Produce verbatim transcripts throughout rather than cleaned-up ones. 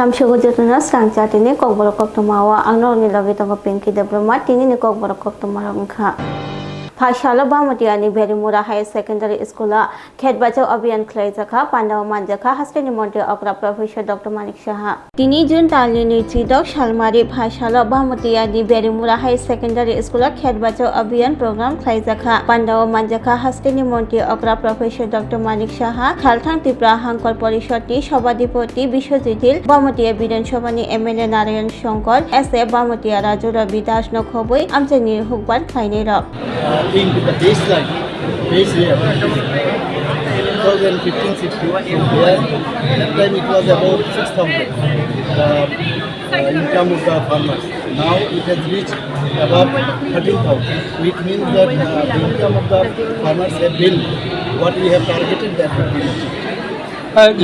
Tamsugwi jotono swrang chatini kokborok koktwma o ang norokni logi tongo Pinky Debbarma. Tinini kokborok koktwma rok wngkha. Phaisalo Bamatiani Berimura Higher Secondary School o Khet Bachao Abhiyan khlaijakha, pandao manjakha hasteni montri okra Professor Doctor Manik Saha. Tini June talni nwi chidok salmari phaisalo Bamatiani Berimura Higher Secondary School o Khet Bachao Abhiyan program khlaijakha, pandao manjakha hasteni montri okra Professor Doctor Manik Saha, Salthang Tripura Hangkor Porishod ni Sabhapati Biswajit Dhil, Bamatia Bidhan Sabha ni M L A Narayan Shankar, S A Bamatia Raju Ravi Das no khobwi amchaini hukbar khlainai rok. Uh, in the baseline, base year, two thousand fifteen sixteen, where that time it was about six thousand, uh, uh, income of the farmers. Now it has reached above thirteen thousand, which means that, uh, the income of the farmers have been what we have targeted, that have been achieved.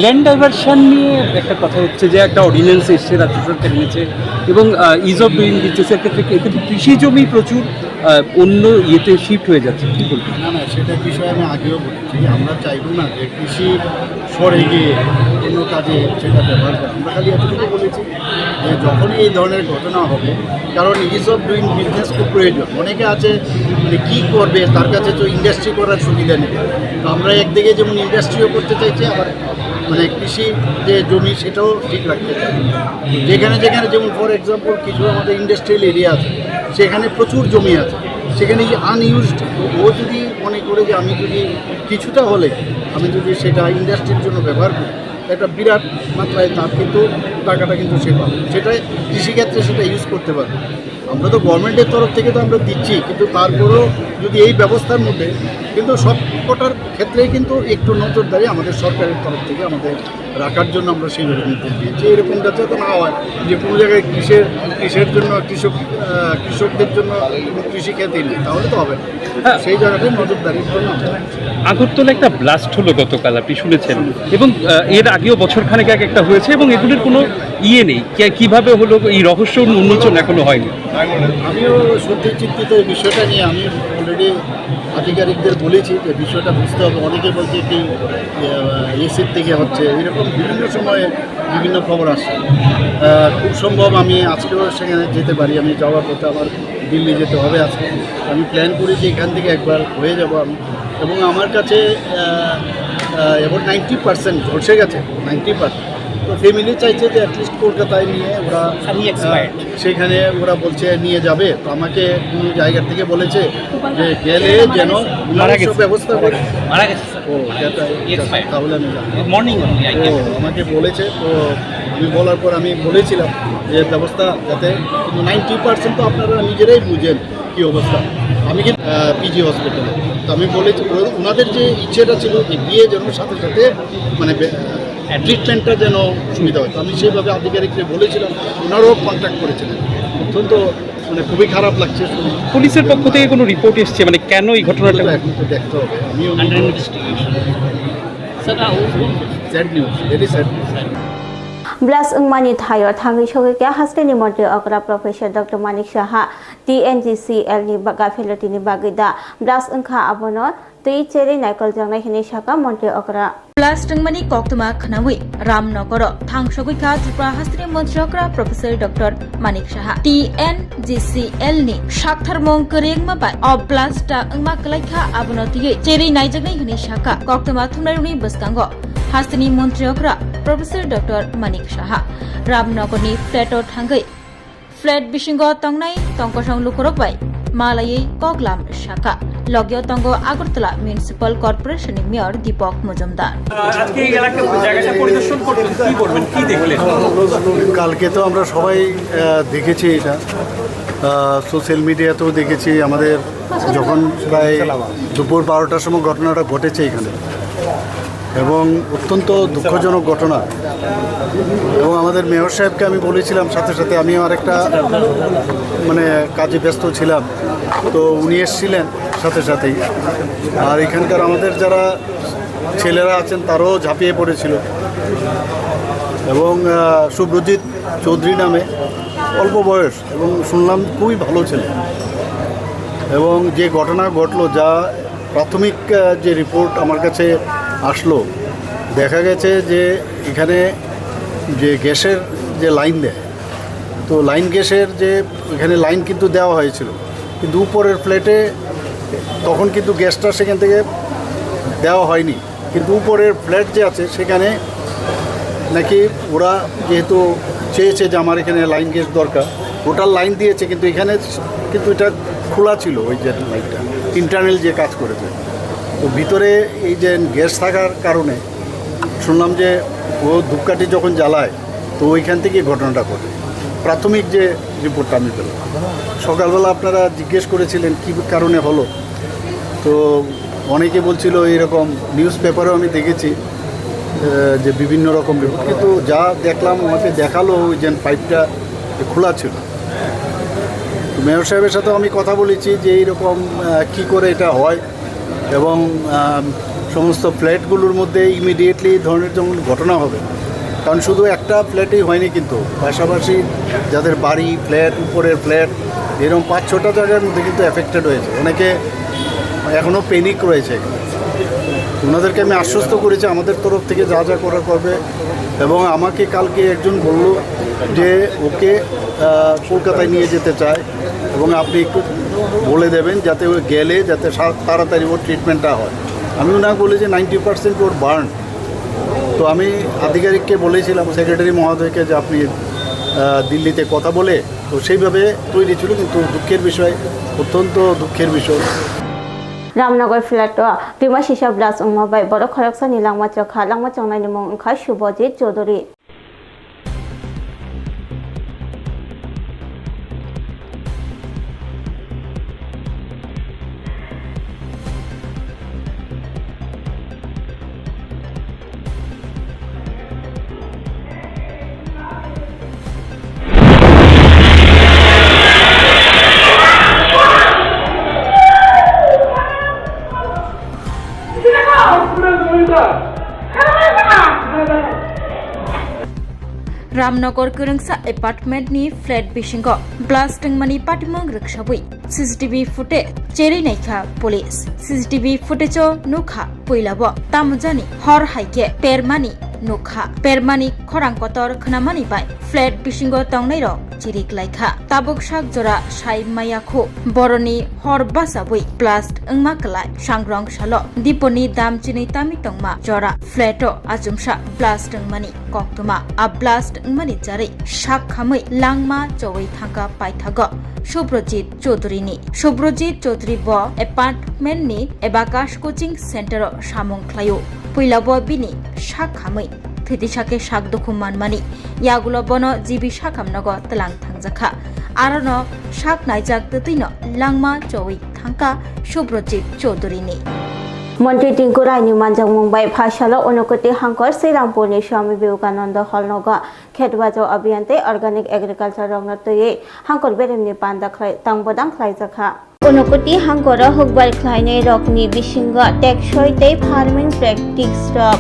Land diversion নিয়ে একটা কথা হচ্ছে যে একটা অর্ডিন্যান্স এসছে রাজ্য সরকার এনেছে এবং ইজ অফ ডুইং বিজনেসের ক্ষেত্রে কি-, কিন্তু কৃষি জমি প্রচুর আহ, অন্য ইয়েতে শিফট হয়ে যাচ্ছে, কি বলবেন? না, না, সেটা বিষয়ে আমি আগেও বলেছি, আমরা চাইবো না যে কৃষি সরে গিয়ে অন্য কাজে সেটা ব্যবহার করে। আমরা খালি এতটুকু বলেছি যে যখনই এই ধরনের ঘটনা হবে, কারণ ইজ অফ ডুইং বিজনেস খুব প্রয়োজন। অনেকে আছে, মানে, কি করবে, তার কাছে তো ইন্ডাস্ট্রি করার সুবিধা নেই। তো আমরা একদিকে যেমন ইন্ডাস্ট্রিও করতে চাইছি, আবার, মানে, কৃষি যে জমি, সেটাও ঠিক রাখতে চাই। যেখানে যেখানে, যেমন, ফর এক্সাম্পল, কিছু আমাদের ইন্ডাস্ট্রিয়াল এরিয়া আছে, সেখানে প্রচুর জমি আছে, সেখানে এই আনইউজড, ও যদি মনে করে যে আমি যদি কিছুটা হলে আমি যদি সেটা ইন্ডাস্ট্রির জন্য ব্যবহার করি, একটা বিরাট মাত্রায় তার কিন্তু টাকাটা কিন্তু সে পাবে, সেটাই কৃষিক্ষেত্রে সেটা ইউজ করতে পারবে। আমরা তো গভর্নমেন্টের তরফ থেকে তো আমরা দিচ্ছি, কিন্তু তারপরেও যদি এই ব্যবস্থার মধ্যে, কিন্তু সব কটার ক্ষেত্রেই কিন্তু একটু নজরদারি আমাদের সরকারের তরফ থেকে আমাদের রাখার জন্য আমরা সেইভাবে নির্দেশ দিয়েছি। এরকমটা যাতে না হয় যে কোনো জায়গায় কৃষির, কৃষির জন্য কৃষক, আহ, কৃষকদের জন্য কোনো কৃষি ক্ষেত্রে নেই, তাহলে তো হবে না। হ্যাঁ। সেই জায়গাটায় নজরদারির জন্য আমরা আগরতলা একটা ব্লাস্ট হলো গতকাল, আপনি শুনেছেন, এবং আহ, এর আগেও বছর খানেক আগে একটা হয়েছে এবং এগুলির কোনো ইয়ে নেই। কে-, কিভাবে হলো, এই রহস্য উন্মোচন এখনো হয়নি। আমিও সত্যি চিন্তিত এই বিষয়টা নিয়ে। আমি অলরেডি আধিকারিকদের বলেছি যে বিষয়টা বুঝতে হবে। অনেকে বলছে কি, আহ, এসির থেকে হচ্ছে, এরকম বিভিন্ন সময়ে বিভিন্ন খবর আসে। আহ, খুব সম্ভব আমি আজকেও সেখানে যেতে পারি। আমি যাওয়ার পথে আমার দিল্লি যেতে হবে আজকে। আমি প্ল্যান করেছি এখান থেকে একবার হয়ে যাব আমি। এবং আমার কাছে, আহ, আহ, about ninety percent ঝলসে গেছে, নাইনটি পার্সেন্ট। তো ফ্যামিলি চাইছে যে অ্যাটলিস্ট কলকাতায় নিয়ে ওরা, আহ, সেখানে ওরা বলছে নিয়ে যাবে। তো আমাকে কোনো জায়গা থেকে বলেছে যে গেলে যেন ওনারা সব ব্যবস্থা করে। মারা গেছে, স্যার। ও, সেটা, তাহলে আমি জানি। মর্নিং ও আমাকে বলেছে, তো আমি বলার পর আমি বলেছিলাম যে ব্যবস্থা যাতে, কিন্তু নাইনটি পার্সেন্ট তো আপনারা নিজেরাই বুঝেন কি অবস্থা। আমি কিন্তু, আহ, পিজি হসপিটালে, তো আমি বলেছি, ও-, ওনাদের যে ইচ্ছেটা ছিল যে গিয়ে যেন সাথে সাথে, মানে, বে-, ট্রিটমেন্টটা যেন সুবিধা হয়। তো আমি সেইভাবে আধিকারিককে বলেছিলাম, ওনারাও কন্ট্যাক্ট করেছিলেন। অত্যন্ত, মানে, খুবই খারাপ লাগছে শুনে। পুলিশের পক্ষ থেকে কোনো রিপোর্ট এসছে, মানে, কেন এই ঘটনাটা? এগুলো তো এখন তো দেখতে হবে। আমিও under investigation. Sir, sad news, very sad news. Blast wngmani thaio thangwi sogwi khe hasteni montri okra Professor Doctor Manik Saha T N G C L ni ba-, gaphilatini bagwi da blast wngkha, abono twi cherwi naikoljaknai hwnwi sakha montri okra. Blast wngmani koktwma khwnawi Ramnogoro thangsogwi kha Tripura hasteni montri okra Professor Doctor Manik Saha. T N G C L ni saktharmung kwrwi wngma bai o blast ta wngma kwlai kha, abono twiwi cherwi naijaknai hwnwi sakha koktwma thumnairokni bwskango hasteni montri okra Professor Doctor Manik Saha. Ramnogorni flat o thangwi flat bisingo tongnai tongkosong lukurok bai malaiwi koklam sakha. Logio tongo Agartala Municipal Corporation ni Mayor Deepak Majumdar. আজকে এই এলাকা, জায়গাটা পরিদর্শন করলেন, কি বলবেন, কি দেখলেন? কালকে তো আমরা সবাই, আহ, দেখেছি এটা, সোশ্যাল মিডিয়াতেও দেখেছি। আমাদের যখন প্রায় দুপুর বারোটার সময় ঘটনাটা ঘটেছে এখানে, এবং অত্যন্ত দুঃখজনক ঘটনা। এবং আমাদের মেয়র সাহেবকে আমি বলেছিলাম সাথে সাথে, আমি আমার একটা, মানে, কাজে ব্যস্ত ছিলাম, তো উনি এসেছিলেন সাথে সাথেই। আর এখানকার আমাদের যারা ছেলেরা আছেন, তারাও ঝাঁপিয়ে পড়েছিল। এবং, আহ, শুভ্রজিৎ চৌধুরী নামে, অল্প বয়স, এবং শুনলাম খুবই ভালো ছেলে। এবং যে ঘটনা ঘটলো, যা প্রাথমিক, আহ, যে রিপোর্ট আমার কাছে আসলো, দেখা গেছে যে এখানে যে গ্যাসের যে লাইন দেয়, তো লাইন গ্যাসের যে এখানে লাইন কিন্তু দেওয়া হয়েছিল, কিন্তু উপরের ফ্ল্যাটে তখন কিন্তু গ্যাসটা সেখান থেকে দেওয়া হয়নি। কিন্তু উপরের ফ্ল্যাট যে আছে সেখানে নাকি ওরা যেহেতু চেয়েছে যে আমার এখানে লাইন গ্যাস দরকার, ওটার লাইন দিয়েছে, কিন্তু এখানে কিন্তু এটা খোলা ছিল, ওই যে লাইনটা ইন্টারনাল যে কাজ করেছে। তো ভিতরে এই যে গ্যাস থাকার কারণে শুনলাম যে ও ধূপকাঠি যখন জ্বালায়, তো ওইখান থেকে ঘটনাটা ঘটে। প্রাথমিক যে রিপোর্টটা আমি পেলাম, সকালবেলা আপনারা জিজ্ঞেস করেছিলেন কী কারণে হলো, তো অনেকে বলছিল এইরকম নিউজ পেপারেও আমি দেখেছি, আহ, যে বিভিন্ন রকম রিপোর্ট, কিন্তু যা দেখলাম আমাকে দেখালো ওই যে পাইপটা খোলা ছিল। তো মেয়র সাহেবের সাথেও আমি কথা বলেছি যে এইরকম, আহ, কী করে এটা হয় এবং, আহ, সমস্ত ফ্ল্যাটগুলোর মধ্যে ইমিডিয়েটলি এই ধরনের যেমন ঘটনা হবে, কারণ শুধু একটা ফ্ল্যাটেই হয়নি, কিন্তু পাশাপাশি যাদের বাড়ি, ফ্ল্যাট, উপরের ফ্ল্যাট, এরকম পাঁচ ছটা জায়গার মধ্যে কিন্তু এফেক্টেড হয়েছে, অনেকে এখনও প্যানিক রয়েছে। ওনাদেরকে আমি আশ্বস্ত করেছি আমাদের তরফ থেকে যা যা করার করবে, এবং আমাকে কালকে একজন বলল যে ওকে, আহ, কলকাতায় নিয়ে যেতে চায় এবং আপনি একটু বলে দেবেন যাতে ও গেলে যাতে সা-, তাড়াতাড়ি ওর ট্রিটমেন্টটা হয়। আমি ওনাকে বলেছি নাইনটি পার্সেন্ট ওর বার্ন। তো আমি আধিকারিককে বলেছিলাম, সেক্রেটারি মহোদয়কে, যে আপনি, আহ, দিল্লিতে কথা বলে, তো সেইভাবে তৈরি ছিল, কিন্তু দুঃখের বিষয়, অত্যন্ত দুঃখের বিষয়। Ramnagar flat o twima sisa blast wngma bai borok khoroksani langma chokha. Langma chongnaini mung wngkha Subhajit Chaudhary. Ramnagar kwrwngsa apartment ni flat bisingo blast wngmani patimung rwksabwi C C T V footage cherwi naikha police. C C T V footage o nukha puilabo tamjani hor hai khe permani nukha. Permani khorang kotor khwnamani bai flat bisingo tongnairok chirik laikha. Tabuk sak jora sai maya khu boroni hor bachabwi blast wngma kwlai. Sangrong salo diponi dam chinwi tami tongma jora flat o achomsa blast wngmani koktwma. A blast wngmani jarwi sak khamwi langma chowi thangkha paithago Subrojit Chaudhary ni. Subrojit Chaudhary bo apartment ni Abacus coaching center o samung khlaio. Puila bo bini sak khamwi thwitwisa khe sak dukhu manmani yagulo bono G B sakhamnogo twlang thangjakha. Arono sak naijak twtwino langma chowi thangkha Subrojit Chaudhary ni. Montri Tinku Rai ni manjakmung bai phaisalo Unakoti Hangkor Srirangpur ni Swami Vivekananda Hall nogo khetbajao abhiyan tei organic agriculture rokno twiwi hangkor beremni panda khlai, tang bodang khlaijakha. Unakoti hangkoro hukbar khlainai rokni bisingo teksoi tei farming practice rok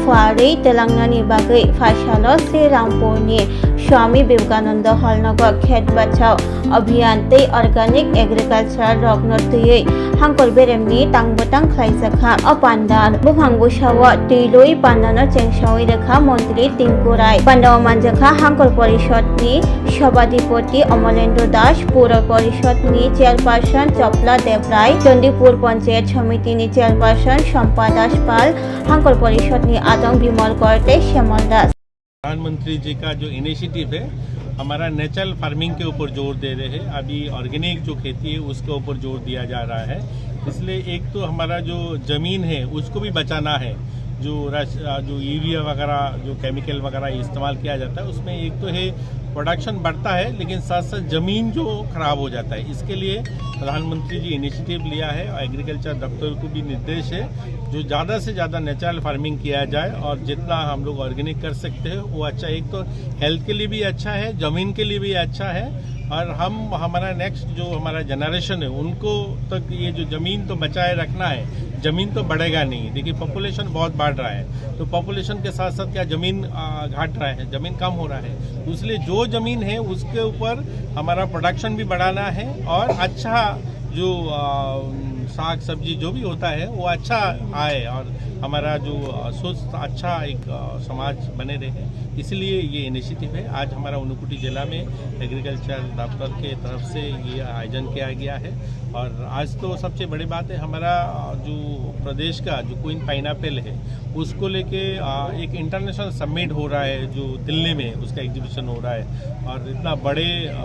phuarwi twlangnani bagwi phaisalo Srirangpur ni Swami Vivekananda Hall nogo khetbajao abhiyan tei organic agriculture rokno twiwi hangkor beremni tang bwtang khlaijakha. O pandal buphang bwsao twi lwi pandano chengsawi rwkha Montri Tinku Rai. Pandao manjakha Hangkor Porishod ni Sabhadipoti Omolendro Das, Pura Porishod ni Chairperson Chopla Debrai, Chandipur Panchayat Samiti ni Chairperson Sompa Das Pal, Hangkor Porishod ni Adong Bimal Kor tei Shemal Das. प्रधानमंत्री जी का जो इनिशिएटिव है, हमारा natural farming के ऊपर जोर दे रहे हैं। अभी ऑर्गेनिक जो खेती है, उसके ऊपर जोर दिया जा रहा है। इसलिए एक तो हमारा जो ज़मीन है, उसको भी बचाना है। जो रस-, जो यूरिया वगैरह, जो केमिकल वगैरह इस्तेमाल किया जाता है, उसमें एक तो है प्रोडक्शन बढ़ता है, लेकिन साथ-साथ ज़मीन जो ख़राब हो जाता है। इसके लिए प्रधानमंत्री जी इनिशिएटिव लिया है और एग्रीकल्चर दफ्तर को भी निर्देश है जो ज़्यादा से ज़्यादा नेचुरल फार्मिंग किया जाए और जितना हम लोग ऑर्गेनिक कर सकते हैं वो अच्छा। एक तो हेल्थ के लिए भी अच्छा है, ज़मीन के लिए भी अच्छा है और हम, हमारा नेक्स्ट जो हमारा जनरेशन है उनको तक ये जो ज़मीन तो बचाए रखना है, ज़मीन तो बढ़ेगा नहीं। देखिए पॉपुलेशन बहुत बढ़ रहा है तो पॉपुलेशन के साथ साथ क्या ज़मीन, आ, घट रहा है, ज़मीन कम हो रहा है, तो इसलिए जो ज़मीन है उसके ऊपर हमारा प्रोडक्शन भी बढ़ाना है और अच्छा जो, आ, साग सब्जी जो भी होता है वो अच्छा आए और हमारा जो अ, स्वस्थ अच्छा एक अ, समाज बने रहे, इसलिए ये इनिशिएटिव है। आज हमारा ऊनकोटी जिला में एग्रीकल्चर दफ्तर के तरफ से ये आयोजन किया गया है। और आज तो सबसे बड़ी बात है, हमारा अ, जो प्रदेश का जो क्वीन पाइनएप्पल है, उसको लेके अ, एक इंटरनेशनल समिट हो रहा है जो दिल्ली में, उसका एग्जीबिशन हो रहा है। और इतना बड़े अ,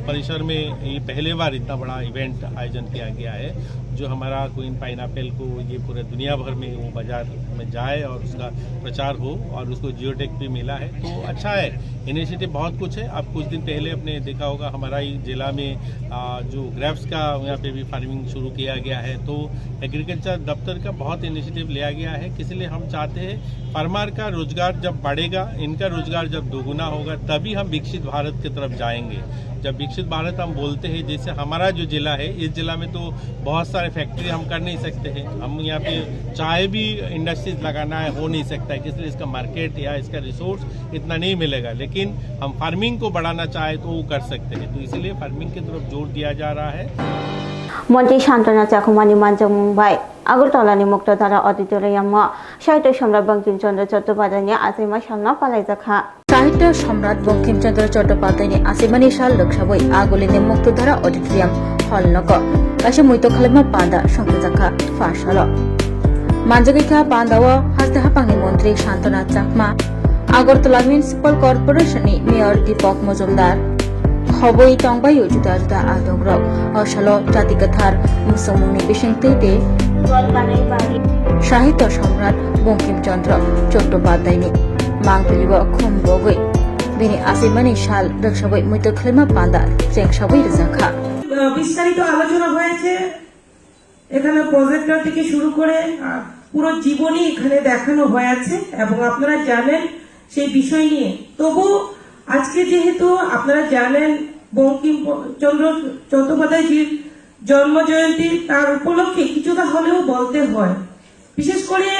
परिसर में ये पहले बार इतना बड़ा इवेंट आयोजन किया गया है, जो हमारा क्वीन पाइनएप्पल को ये पूरे दुनिया भर में वो बाजार में जाए और उसका प्रचार हो, और उसको जियोटैग भी मिला है। तो अच्छा है, इनिशिएटिव बहुत कुछ है। आप कुछ दिन पहले अपने देखा होगा, हमारा ही जिला में आ, जो ग्रेप्स का यहाँ पे भी फार्मिंग शुरू किया गया है। तो एग्रीकल्चर दफ्तर का बहुत इनिशिएटिव लिया गया है, इसलिए हम चाहते हैं फार्मर का रोजगार जब बढ़ेगा, इनका रोजगार जब दोगुना होगा, तभी हम विकसित भारत की तरफ जाएंगे। जब विकसित भारत हम बोलते हैं, जैसे हमारा जो जिला है, इस जिला में तो बहुत सारे फैक्ट्री हम कर नहीं सकते हैं, हम यहाँ पे चाय भी इंडस्ट्रीज लगाना है, हो नहीं सकता है, इसलिए इसका मार्केट या इसका रिसोर्स इतना नहीं मिलेगा, लेकिन हम फार्मिंग को बढ़ाना चाहे तो वो कर सकते हैं। तो इसीलिए फार्मिंग की तरफ जोर दिया जा रहा है। Montri Santona Chakmani manjakmung bai Agartala ni Muktadhara Auditorium o Sahitya Samrat Bankim Chandra Chattopadhyay ni achaima salno palaijakha. Sahitya Samrat Bankim Chandra Chattopadhyay ni achaimani sal rwksawi Agulini Muktadhara Auditorium hall nogo kaisa muitok khalaima panda songkhujakha pha salo. Manjagwi kha panda o haste haphangni montri Santona Chakma, Agartala Municipal Corporation ni Mayor Deepak Majumdar, khobwi tongbaio juda juda adongrok. O salo jati kwthar mwswngmungni bisingtwi tei Sahitya Samrat Bankim Chandra Chattopadhyay ni mangpili o khum bogwi bini achaimani sal rwksawi muitok khalaima panda chengsawi rwjakha. বিস্তারিত আলোচনা হয়েছে। এখানে প্রজেক্টর থেকে শুরু করে, আহ, পুরো জীবনী এখানে দেখানো হয়ে আছে এবং আপনারা জানেন সেই বিষয় নিয়ে। তবু আজকে যেহেতু আপনারা জানেন বঙ্কিমচন্দ্র চট্টোপাধ্যায়জির জন্ম জয়ন্তী, তার উপলক্ষে কিছুটা হলেও বলতে হয়। বিশেষ করে,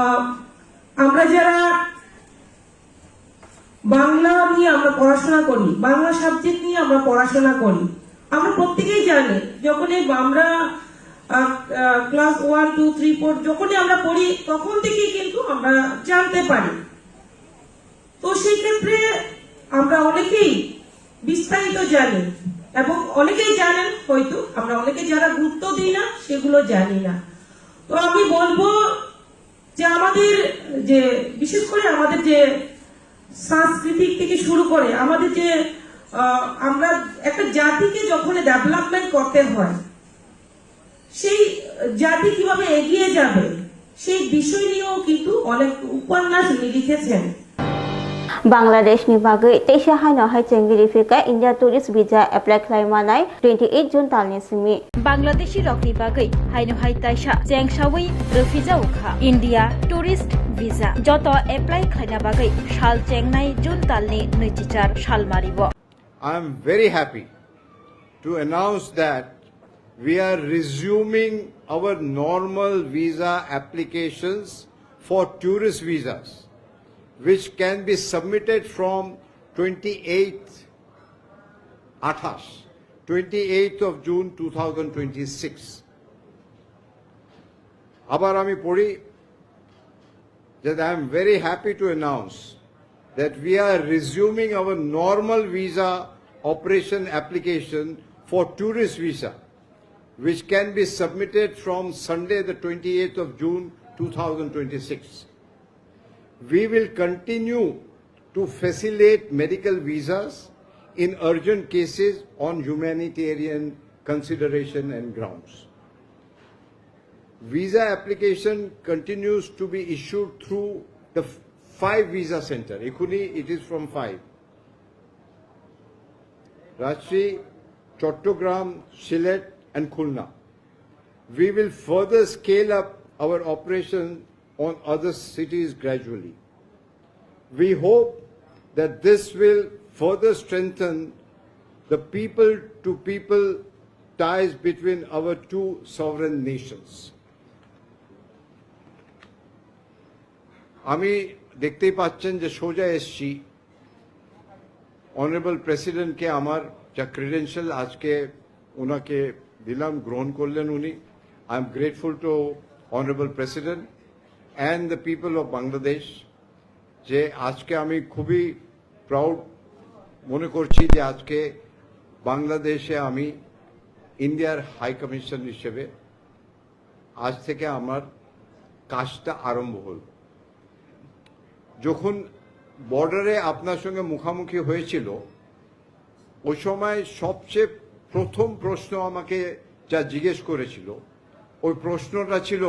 আহ, আমরা যারা বাংলা নিয়ে আমরা পড়াশোনা করি, বাংলা সাবজেক্ট নিয়ে আমরা পড়াশোনা করি, আমরা প্রত্যেকেই জানি, যখনই আমরা, আহ, আহ, class one, two, three, four যখনই আমরা পড়ি, তখন থেকেই কিন্তু আমরা জানতে পারি। তো সেই ক্ষেত্রে আমরা অনেকেই বিস্তারিত জানি এবং অনেকেই জানেন হয়তো, আমরা অনেকে যারা গুরুত্ব দিই না, সেগুলো জানি না। তো আমি বলবো যে আমাদের যে, বিশেষ করে আমাদের যে সাংস্কৃতিক থেকে শুরু করে আমাদের যে, আহ, আমরা একটা জাতিকে যখন ডেভেলপমেন্ট করতে হয়, সেই জাতি কিভাবে এগিয়ে যাবে, সেই বিষয় নিয়েও কিন্তু অনেক উপন্যাস উনি লিখেছেন। Bangladesh ni bagwi teisa haino hai chengwi riphikha India tourist visa apply khlai manai twenty eight June talni simi. Bangladeshi rokni bagwi haino hai taisa chengsawi rwphijao kha India tourist visa. Joto apply khlaina bagwi sal chengnai June talni nwichichar salmario. I am very happy to announce that we are resuming our normal visa applications for tourist visas, which can be submitted from twenty-eighth, আঠাশ, twenty-eighth of June two thousand twenty-six. আবার আমি পড়ি যে, I am very happy to announce that we are resuming our normal visa operation application for tourist visa, which can be submitted from Sunday, the twenty-eighth of June, two thousand twenty-six. We will continue to facilitate medical visas in urgent cases on humanitarian consideration and grounds. Visa application continues to be issued through the f-, five visa center. এখুনি it is from five. Rajshahi, Chattogram, Sylhet, and Khulna. We will further scale up our operation on other cities gradually. We hope that this will further strengthen the people-to-people ties between our two sovereign nations. আমি দেখতেই পাচ্ছেন যে সোজা এসছি অনারেবল প্রেসিডেন্টকে আমার যা ক্রেডেনশিয়াল আজকে ওনাকে দিলাম, গ্রহণ করলেন উনি। I am grateful to Honorable President and the people of Bangladesh, যে আজকে আমি খুবই প্রাউড মনে করছি যে আজকে বাংলাদেশে আমি ইন্ডিয়ার হাই কমিশন হিসেবে আজ থেকে আমার কাজটা আরম্ভ হল। যখন বর্ডারে আপনার সঙ্গে মুখামুখি হয়েছিল, ওই সময় সবচেয়ে প্রথম প্রশ্ন আমাকে যা জিজ্ঞেস করেছিল, ওই প্রশ্নটা ছিল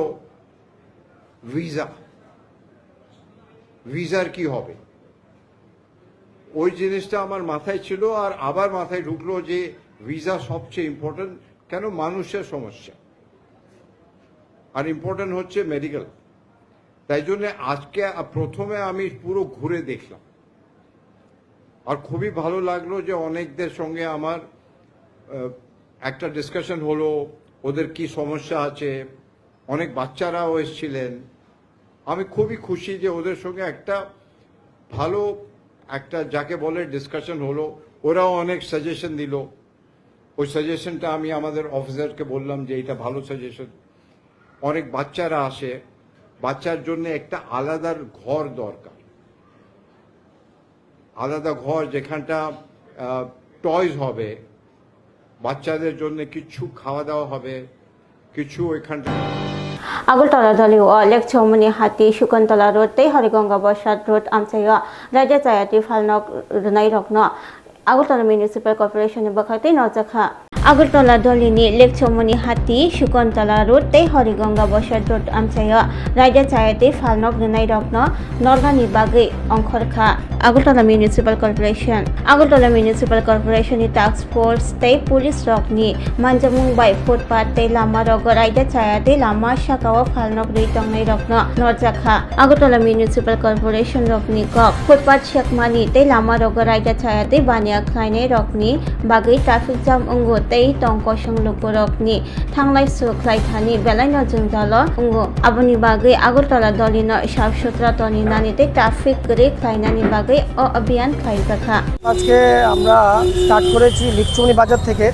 ভিসা, ভিসার কি হবে? ওই জিনিসটা আমার মাথায় ছিল, আর আবার মাথায় ঢুকলো যে ভিসা সবচেয়ে ইম্পর্টেন্ট। কেন? মানুষের সমস্যা, আর ইম্পর্টেন্ট হচ্ছে মেডিকেল। তাই জন্য আজকে আ-, প্রথমে আমি পুরো ঘুরে দেখলাম, আর খুবই ভালো লাগলো যে অনেকদের সঙ্গে আমার আহ, একটা ডিসকাশন হলো, ওদের কি সমস্যা আছে। অনেক বাচ্চারাও এসেছিলেন। আমি খুবই খুশি যে ওদের সঙ্গে একটা ভালো, একটা যাকে বলে ডিসকাশন হলো। ওরাও অনেক সাজেশন দিল। ওই সাজেশনটা আমি আমাদের অফিসারকে বললাম যে এটা ভালো সাজেশন। অনেক বাচ্চারা আসে, বাচ্চার জন্য একটা আলাদা ঘর দরকার, আলাদা ঘর যেখানটা টয়স হবে, বাচ্চাদের জন্য কিছু খাওয়া দাওয়া হবে, কিছু ওইখানটা। Agartala doli o Lekchomoni hati Sukantola road tei Harigonga Bosat road amchaio raida chayatwi phalnok rwnairokno Agartala Municipal Corporation ni bwkhak tei norjakha. Agartala dolini Lekchomoni hati Sukantola road tei Harigonga Bosat road amchaio raida chayatwi phalnok rwnairokno nornani bagwi ongkhorkha Agartala Municipal Corporation. Agartala Municipal Corporation ni task force tei police rokni manjamung bai footpath tei lama rogo raida chaya tei lama sakao phalnok rwi tongnai rokno norjakha. Agartala Municipal Corporation rokni kok footpath sekmani tei lama rogo raida chaya tei baniya khlainai rokni bagwi traffic jam wngo tei tong kosong lukurokni thanglai su khlai thani belaino jwngjalo wngo. Aboni bagwi Agartala dolino saf sutra toninani tei traffic kwrwi khlainani bagwi o abhiyan khlaijakha. আজকে আমরা স্টার্ট করেছি লিকচুমনি বাজার থেকে।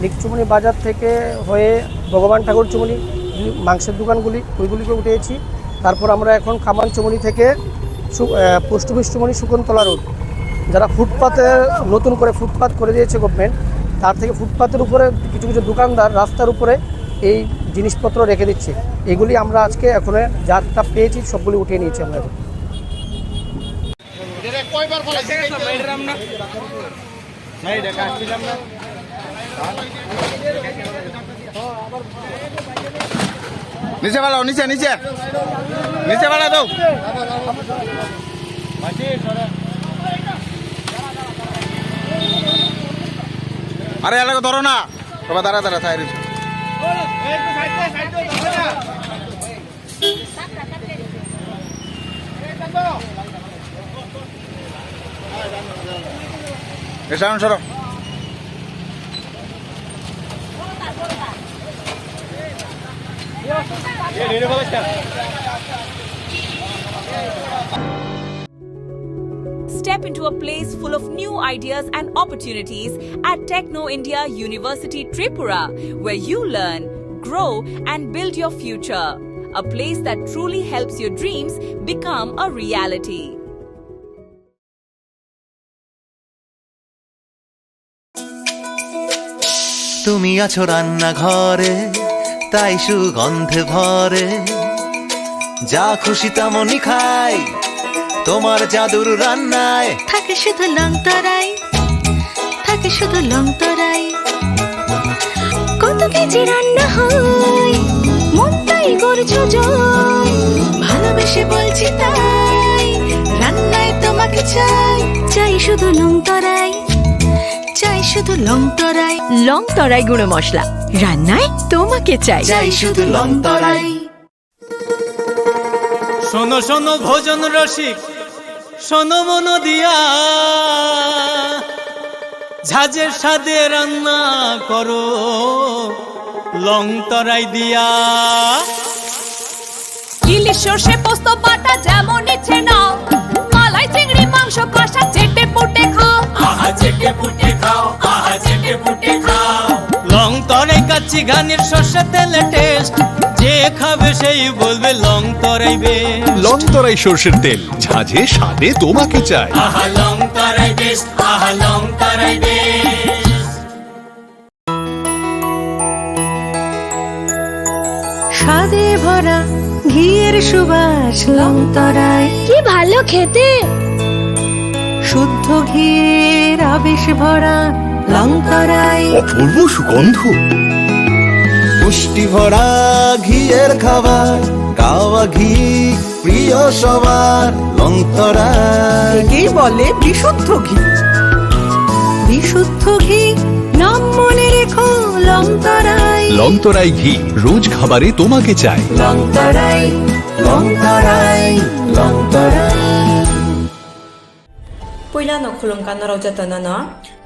লিকচুমনি বাজার থেকে হয়ে ভগবান ঠাকুর চুমনি, মাংসের দোকানগুলি, ওইগুলিকে উঠেছি। তারপর আমরা এখন কামান চুমনি থেকে সু-, আহ, পোস্ট অফিস চুমনি শকুন্তলা রোড, যারা ফুটপাতে নতুন করে ফুটপাত করে দিয়েছে গভর্নমেন্ট, তার থেকে ফুটপাতের উপরে কিছু কিছু দোকানদার রাস্তার উপরে এই জিনিসপত্র রেখে দিচ্ছে। এগুলি আমরা আজকে এখন যা যা পেয়েছি সবগুলি উঠিয়ে নিয়েছি আমরা। নিচে ফালাও, নিচে, নিচে। নিচে ফালা দাও। আরে, এলাকা ধরো না। বাবা, দাঁড়া, দাঁড়া, তাই রয়েছে। এসে এখন সরো। Step into a place full of new ideas and opportunities at Techno India University Tripura, where you learn, grow, and build your future. A place that truly helps your dreams become a reality. তুমি আছো রান্নাঘরে, তাই সুগন্ধে ভরে। যা খুশি তেমনই খাই, তোমার জাদুর রান্নায়। থাকে শুধু লং তরাই, থাকে শুধু লং তরাই। কত কেজি রান্না হয়, মনটাই করছো জয়। ভালোবেসে বলছি তাই, রান্নায় তোমাকে চাই। চাই শুধু লং তরাই, চাই শুধু লং তরাই। লং তরাই গুঁড়ো মশলা, রান্নায় তোমাকে চাই। চাই শুধু লং তরাই। শোনো শোনো ভোজন রসিক, শোনো মন দিয়া, ঝাঁঝের স্বাদে রান্না করো লং তরাই দিয়া। ইলিশ সর্ষে পোস্ত বাটা যেমন ইচ্ছে নাও, মালাই চিংড়ি মাংস কষা চেটে পুটে খাও। আহা চেটে পুটে খাও, আহা চেটে পুটে খাও। লং তরাই কাচ্চি ঘানির সর্ষে তেলে টেস্ট, যে খাবে সেই বলবে লং তরাই বেশ। লং তরাই সর্ষের তেল, ঝাঁঝে স্বাদে তোমাকে চাই। আহা, লং তরাই বেশ, আহা, লং তরাই বেশ। স্বাদে ভরা ঘিয়ের সুবাস লং তরাই। কি ভালো খেতে! শুদ্ধ ঘিয়ের আবেশ ভরা লং তরাই। অপূর্ব সুগন্ধ। পুষ্টি ভরা ঘিয়ের খাবার, গাওয়া ঘি প্রিয় সবার, লং তরাই। একেই বলে বিশুদ্ধ ঘি। বিশুদ্ধ ঘি, নাম মনে রেখো, লং তরাই। লং তরাই ঘি, রোজ খাবারে তোমাকে চাই। লং তরাই, লং তরাই, লং তরাই। Puilano khulumkha norok jotono no.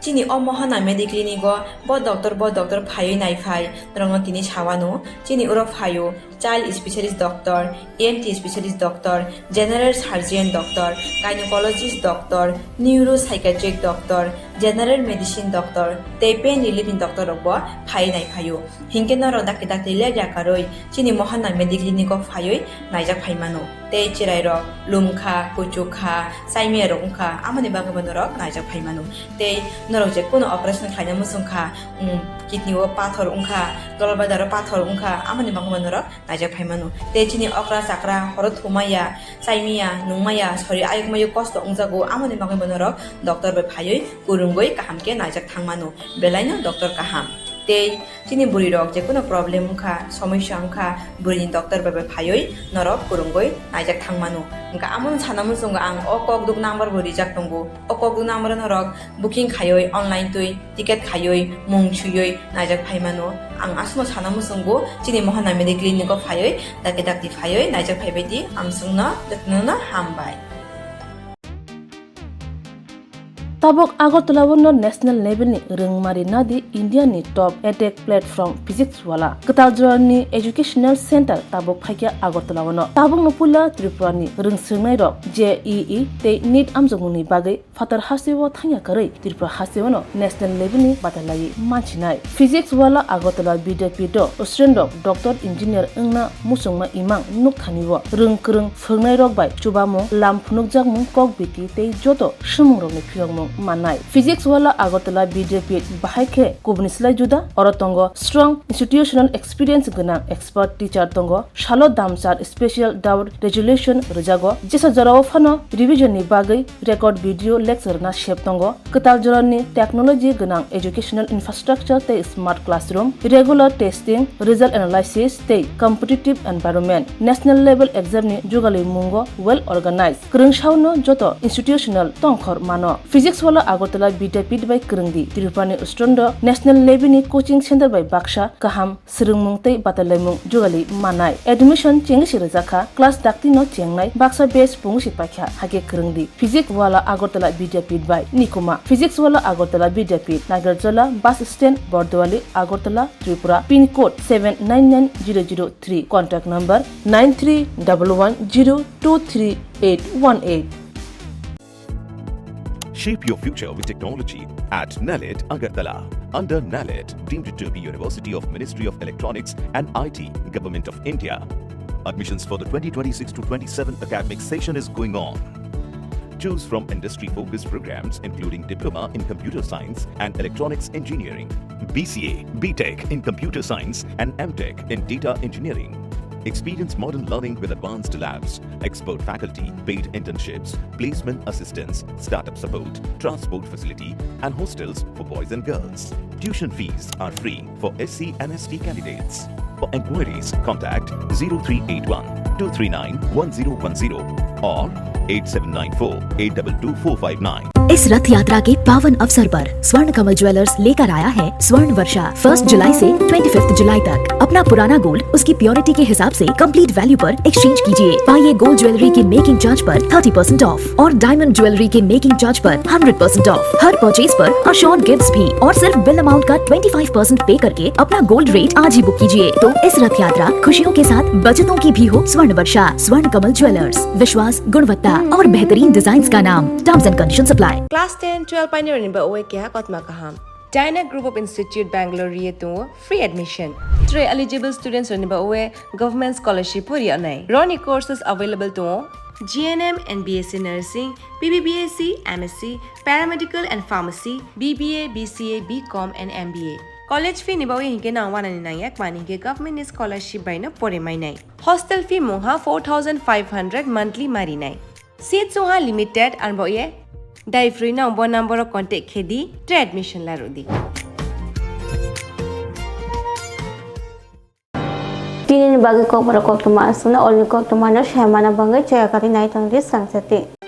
Chini o Mohana Mediclinic o bo doctor, bo doctor phaiwi naiphai norokno tini sawano. Chini oro phaio child specialist doctor, E N T specialist doctor, general surgeon doctor, gynecologist doctor, neuropsychiatric doctor, general medicine doctor tei pain relief ni doctor rok bo phaiwi naiphaio. Hinkhe norok dakti dakti lepya karwi chini Mohana Mediclinic o phaiwi naijak phaimano. Tei chwrairok lumkha, kuchukha, chaimiyarok wngkha, amoni bagwibo norok naijak phaimano. Tei norok je kuno operation khlaina muchungkha, um, kidney o pathor wngkha, dolbadaro pathor wngkha, amoni bagwibo norok naijak phaimano. Tei chini okra chakra horo thumaya, chaimaya, nungmaya, sori ayukmayo kosto wngjago, amoni bagwibo norok doctor bai phaiwi kwrwngwi kaham khe naijak thangmano. Belaino doctor kaham. Tei chini bwrwi rok je kuno problem wngkha, somosya wngkha, bwrwini doctor bai bai phaiwi norok kwrwngwi naijak thangmano. Wngkha amoni sana muchungo ang o kokduk number bo rijak tongo. O kokduk number o norok booking khaiwi online twi ticket khaiwi mung swiwi naijak phaimano. Ang aswkno sana muchungo chini Mohana Mediclinic o phaiwi dakti dakti phaiwi naijak phaibaidi amswkno jotono hambai. Tabuk Agartala o no national level ni rwngmari nadi India ni top edtech platform Physics Wala. Kwtal jora ni educational center tabuk phaikha Agartala o no. Tabuk no puila Tripura ni rwngswngnai rok J E E tei NEET amjokmung ni bagwi phatar hasteo thangya kwrwi Tripura hasteo no national level ni batalaiwi manchinai. Physics Wala Agartala Vidyapith o student rok doctor engineer wngna muchungma imang nukthani o rwng kwrwng phwrwngnairok bai chubamung, lam phunukjakmung, kok biti tei joto swimungrokni phiyokmung mannai. Physics Wala Agartala Vidyapith bahai khe kubuni slai juda, oro tongo strong institutional experience gwnang expert teacher tongo, salo damsar special doubt resolution rwjago, jesa jorao phano revision ni bagwi record video lecture na sep tongo, kwtal jorani technology gwnang educational infrastructure tei smart classroom, regular testing, result analysis tei competitive environment, national level exam ni jugalwi mungo well organized. Kwrwngsao no joto institutional tongkhor mano. Physics Wala Agartala Vidyapith bai kwrwngdi, Tripura ni student rok national level ni coaching center bai baksa kaham swrwngmung tei batalaimung jugalwi mannai. Admission chengwi se rwjakha, class dakti no chengnai, baksa batch pungwi se paikha, hakhe kwrwngdi. Physics Wala Agartala Vidyapith bai nikuma. Physics Wala Agartala Vidyapith, Nagarjala bus stand, Bordowali, Agartala, Tripura, pin code seven nine nine zero zero three, contact number nine three double one zero two three eight one eight. Shape your future with technology at NALET Agartala. Under NALET, deemed to be University of Ministry of Electronics and I T, Government of India. Admissions for the twenty twenty-six to twenty-seven academic session is going on. Choose from industry-focused programs including Diploma in Computer Science and Electronics Engineering, B C A, B Tech in Computer Science and M Tech in Data Engineering. Experience modern learning with advanced labs, expert faculty, paid internships, placement assistance, startup support, transport facility, and hostels for boys and girls. Tuition fees are free for S C and S T candidates. For enquiries, contact zero three eight one two three nine one zero one zero or eight seven nine four eight double two four five nine. इस रथ यात्रा के पावन अवसर पर स्वर्ण कमल ज्वेलर्स लेकर आया है स्वर्ण वर्षा। फर्स्ट जुलाई से ट्वेंटी फिफ्थ जुलाई तक अपना पुराना गोल्ड उसकी प्योरिटी के हिसाब से कंप्लीट वैल्यू पर एक्सचेंज कीजिए। पाइए गोल्ड ज्वेलरी के मेकिंग चार्ज पर थर्टी परसेंट ऑफ और डायमंड ज्वेलरी के मेकिंग चार्ज पर हंड्रेड परसेंट ऑफ। हर परचेज पर अश्योर्ड गिफ्ट्स भी और सिर्फ बिल अमाउंट का ट्वेंटी फ़ाइव परसेंट पे करके अपना गोल्ड रेट आज ही बुक कीजिए। तो इस रथ यात्रा खुशियों के साथ बचतों की भी हो स्वर्ण वर्षा। स्वर्ण कमल ज्वेलर्स, विश्वास, गुणवत्ता और बेहतरीन डिजाइन्स का नाम। Terms and conditions apply. Class ten, twelve painani ba uai keha kotma kaham. China Group of Institute Bangalore ri tongo free admission. Three eligible students rokni bagwi government scholarship bo ri nai. Roni courses available tongo G N M and B S C nursing, B B B S C, M S C, paramedical and pharmacy, B B A, B C A, B Com and M B A. College fee ni bagwi hinkhe nang wanani nangya kmani hinkhe government ni scholarship bai no pore mai nai. Hostel fee mungha four thousand five hundred monthly mari nai. Seat sungha limited, arbo ye dai free no bo number o contact khe di, tre admission la rw di. Tini ni bagwi kokborok koktwma aswkno, olni koktwma no sai mana bagwi chaya kati nai tong di, sangsati.